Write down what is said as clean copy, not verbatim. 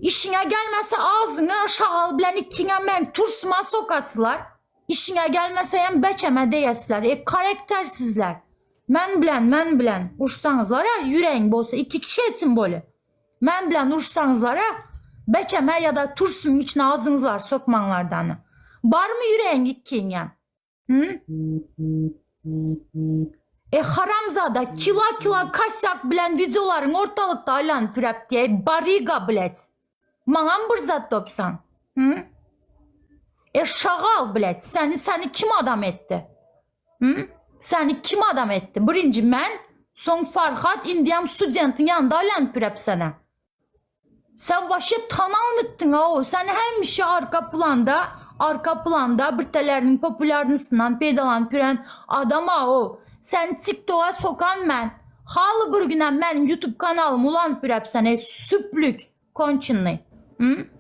Işiňe gelmese ağzyňy şagal bilen ikiňe men tursuma sokasylar. Işiňe gelmese hem beçeme deýesler. E karaktersizler. Men bilen, men bilen urşsaňyzlar a ýüregiň bolsa iki kişi etsin boly. Men bilen urşsaňyzlar a beçeme ýa-da tursumyň içine ağzyňyzlar sokmaňlardany. Barmy ýüregiň ikiňem? Hı? E haramzada kila kila kasyak bilen videolaryň ortalykda aýlanyp ýürepdi ey bariga blet. Maňam bir zat topsan. Hı? E şagal blet seni seni kim adam etdi? Hı? Seni kim adam etdi? Birinji men, soň Farhat, indiyam studentin ýanynda aýlanyp ýürepsene. Sen waşe tanalmytdyň-ow, sen hemişe arka planda, arka planda birteleriniň populýarnostyndan peýdalanyp ýören adam-ow. Seni TikToka sokan men. Haly bir günem meniň YouTube kanalym ulanyp ýörepsen, eý süplük, konçennyý. Hü?